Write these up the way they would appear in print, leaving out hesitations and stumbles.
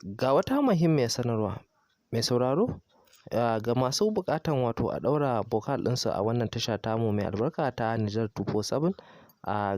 Ga wata muhimmiyar sanarwa, mai sauraro, ga masu buƙatan wato a ɗaura vocal ɗinsu a wannan tasha tamu mai albarka ta Niger 247,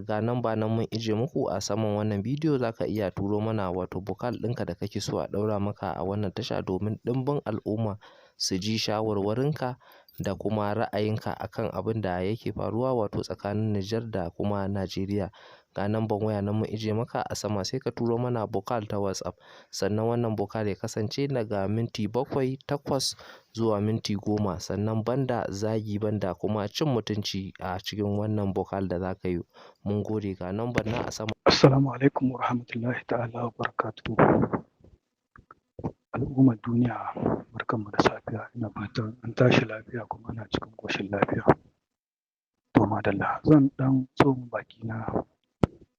ga namba nan mun ije muku a saman wannan bidiyo. Za ka iya turo mana wato vocal ɗinka da kake so a ɗaura maka a wannan tasha domin ɗimbin al'umma su ji shawarwarinka da kuma ra'ayinka akan abin da yake faruwa wato tsakanin Nijar da kuma Najeriya. Ga namban waya nan mun ije maka a sama, sai ka turo mana vocal ta WhatsApp. Sannan wannan vocal ya kasance daga minti 7, 8 zuwa minti 10. Sannan banda zagi, banda kuma cin mutunci a cikin wannan vocal da za ka yi. Mun gode, ga namban nan a sama. Assalamu alaikum wa rahmatullahi ta'ala wa barakatuhu. Al'ummar duniya, barkanmu da safiya, ina fatan an tashi lafiya kuma ana cikin ƙoshin lafiya. To madalla, zan ɗan tsoma bakina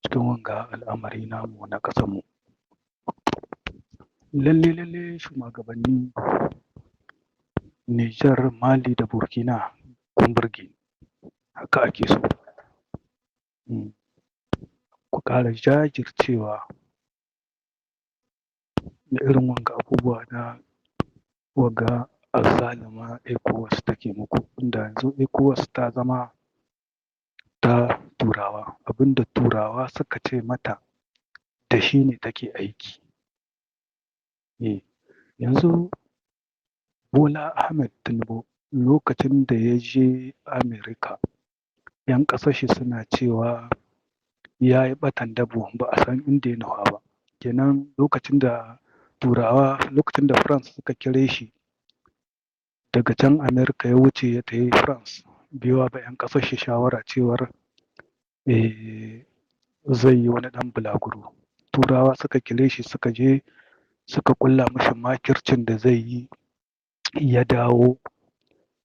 cikin wanga al'amari namu na ƙasarmu. Lalle lalle shuwagabanni Nijar, Mali da Burkina, kun burge ni, haka ake so. Ku ƙara jajircewa da irin wanga abubuwa na wagga azzaluma ECOWAS take muku, inda yanzu ECOWAS ta zama ta Turawa, abinda Turawa suka ce mata da shi ne take aiki. Yanzu Bola Ahmed Tinubu, lokacin da ya je Amerika, 'yan ƙasar shi suna cewa ya yi ɓatan dabo, ba a san inda ya nufa ba. Kenan lokacin da Turawa, lokacin da France suka kire shi daga can Amerika, ya wuce ya tafi France, bai wa ba 'yan ƙasar shi shawara cewar zai yi wani ɗan bulaguro. Turawa suka kire shi, suka je suka ƙulla mashi makircin da zai yi, ya dawo,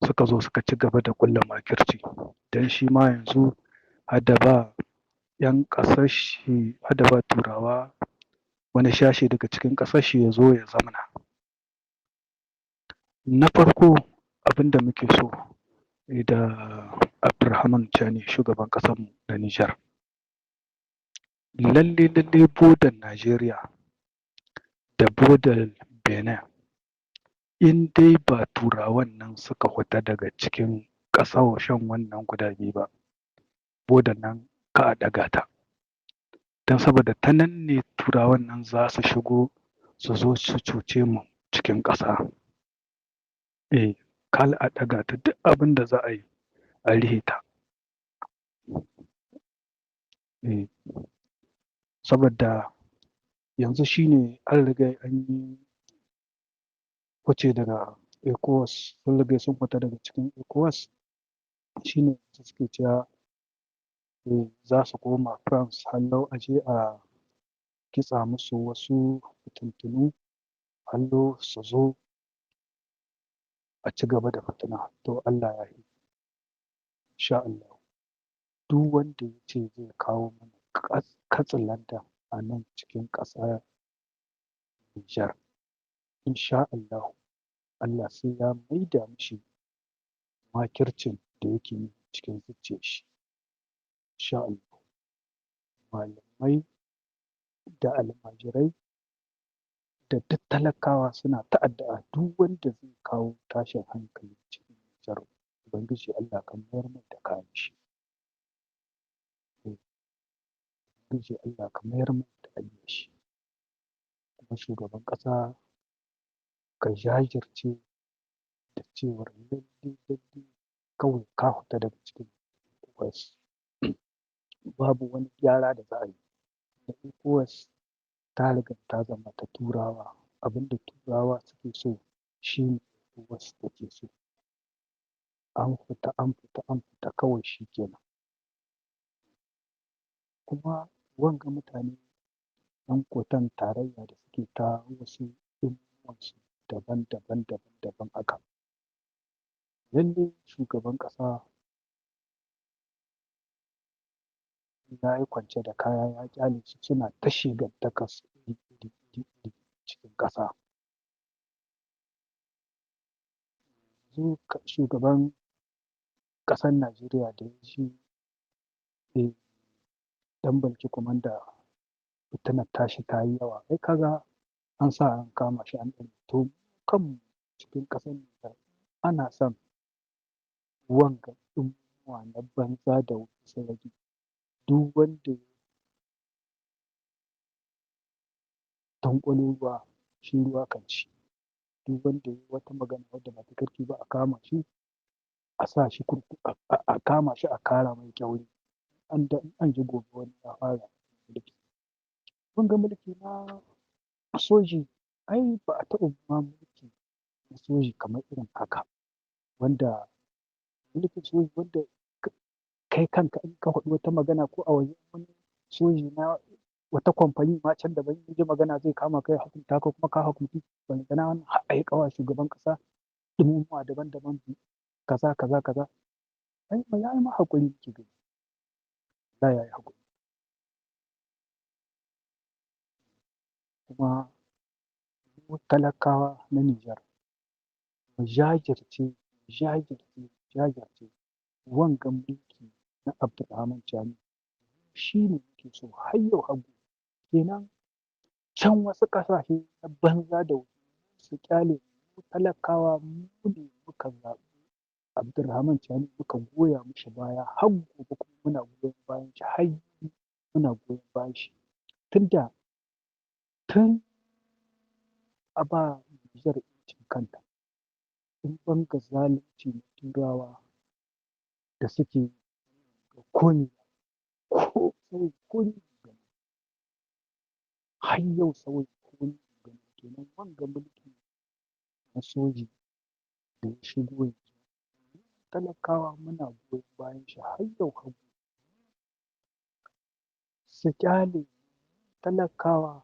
suka zo suka ci gaba da ƙulla makirci. Don shi ma yanzu hadda ba 'yan ƙasar shi, hadda ba Turawa wani shashe daga cikin ƙasar shi ya zo ya zamana. Na farko, abin da muke so da Abdurrahman Chani, shugaban ƙasarmu na Nijar, lalle lalle bodan Najeriya da bodan Benin, in dai ba Turawan nan suka fita daga cikin ƙasashen wannan guda biyu ba, bodan nan ka a ɗaga ta. Don saboda ta nan ne Turawan nan za su shigo su zo su cuce mu cikin ƙasa. Kal a ɗaga ta, duk abin da za a yi a rihe ta. Saboda yanzu shi ne an riga an yi fice daga ECOWAS, sun riga sun fita daga cikin ECOWAS, shi ne suke cewa za su koma France, hallau a je a kitsa musu wasu fitintunu, hallo su zo a ci gaba da fitina. To Allah ya yi, insha Allah duk wanda ya ce zai kawo mana katsalandan a nan cikin ƙasa Nijar, insha Allahu Allah sai ya maida mishi makircin da yake yi cikin zuciyar shi, insha Allah. Malamai da almajirai da duk talakawa suna ta addu'a, duk wanda zai kawo tashin hankali cikin Nijar, Ubangiji Allah ka mayar mai da kayan shi. Ubangiji Allah ka mayar mai da aniyar shi. Kuma shugaban ƙasa, ka jajirce da cewar lalle lalle kawai ka fita daga cikin ECOWAS, babu wani gyara da za a yi da ECOWAS, ta riga ta zama ta Turawa, abinda Turawa suke so shi ne ECOWAS take so. An fita, an fita, an fita kawai, shi kenan. Kuma wanga mutane 'yan kotan tarayya da suke ta wasu su daban daban daban daban haka, lalle shugaban ƙasa ya yi kwance da kaya, ya ƙyale su suna ta shegantakarsu iri iri iri iri cikin ƙasa. Yanzu shugaban ƙasar Najeriya da ya ji ɗan balki kwamanda fitinar tashi ta yi yawa, ai kaga An sa an kama shi an ɗaure. To mu kanmu cikin ƙasar Nijar ana son wanga ɗumumuwa na banza da wofi su rage. Duk wanda ya tanƙwalo ruwa, shi ruwa kan ci. Duk wanda ya yi wata magana wadda ba ta kirki ba, a kama shi a sa shi kurkuku, a kama shi a kara mai ƙyaure. An da an ji gobe wani ya fara mulki. Wanga mulki na soji, ai ba a taɓa ma mulki na soji kamar irin haka, wanda mulkin soji wanda kai kanka in ka faɗi wata magana ko a waje, wani soji na wata kwamfani ma can daban ya ji magana, zai kama ka ya hukunta ka, kuma ka hukuntu. Balantana wannan har a yi ƙawa shugaban ƙasa ɗumumuwa daban-daban, kaza kaza kaza. Ai ya yi ma haƙuri nake gani. Wallahi ya yi haƙuri. Kuma mu talakawa na Nijar, mu jajirce, jajirce, jajirce. Wanga mulki na Abdurrahman Chani shi ne muke so har yau har gobe. Kenan can wasu ƙasashe na banza da wofi su ƙyale mu talakawa, mu ne muka zaɓi Abdurrahman Chani, muka goya mishi baya har gobe, kuma muna goyon bayan shi har jibi, muna goyon bayan shi. Tunda tun a ba Nijar ƴancin kanta, in banga zalunci na Turawa da suke komi ko sauyi komi gani har yau, sauyi komi gani. Kenan wanga mulki na soji da ya shigo yanzu, talakawa muna goyon bayan shi har yau har gobe. Su ƙyale talakawa,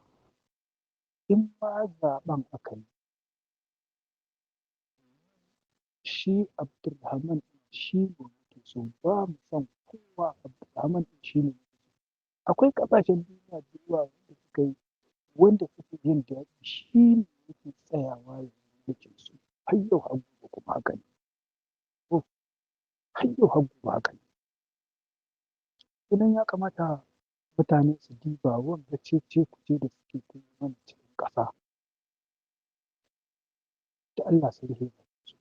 in ma zaɓen aka yi, shi Abdurrahman ɗin shi ne muke so, ba mu son kowa, Abdurrahman ɗin shi ne muke so. Akwai ƙasashen duniya da yawa wanda suka yi, wanda suke jin daɗi, shi ne yake tsayawa ya yi mulkin su har yau har gobe, kuma haka ne. To har yau har gobe haka ne. Kenan ya kamata mutane su diba wanga cece-kuce da suke ta yi mana cikin ƙasa. Da Allah su rufe bakinsu.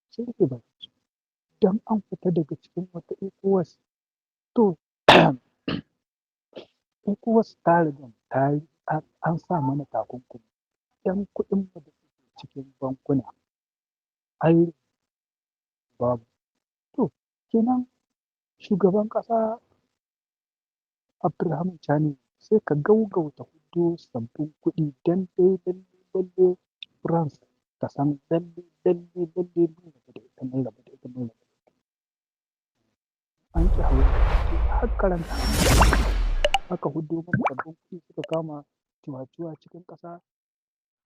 Su rufe bakinsu. Don an fita daga cikin wata ECOWAS, to ECOWAS ta riga ta yi, an sa mana takunkumi. 'Yan kuɗinmu da suke cikin bankuna ai babu. To kenan shugaban ƙasa Abdurrahman Chani, sai ka gaugauta fiddo sabbin kuɗi don dai lalle lalle France ta san lalle lalle lalle mun rabu da ita, mun rabu da ita, mun rabu da ita. An ƙi hawa har karanta aka huddo mana sabbin kuɗi, suka kama cuwa-cuwa cikin ƙasa.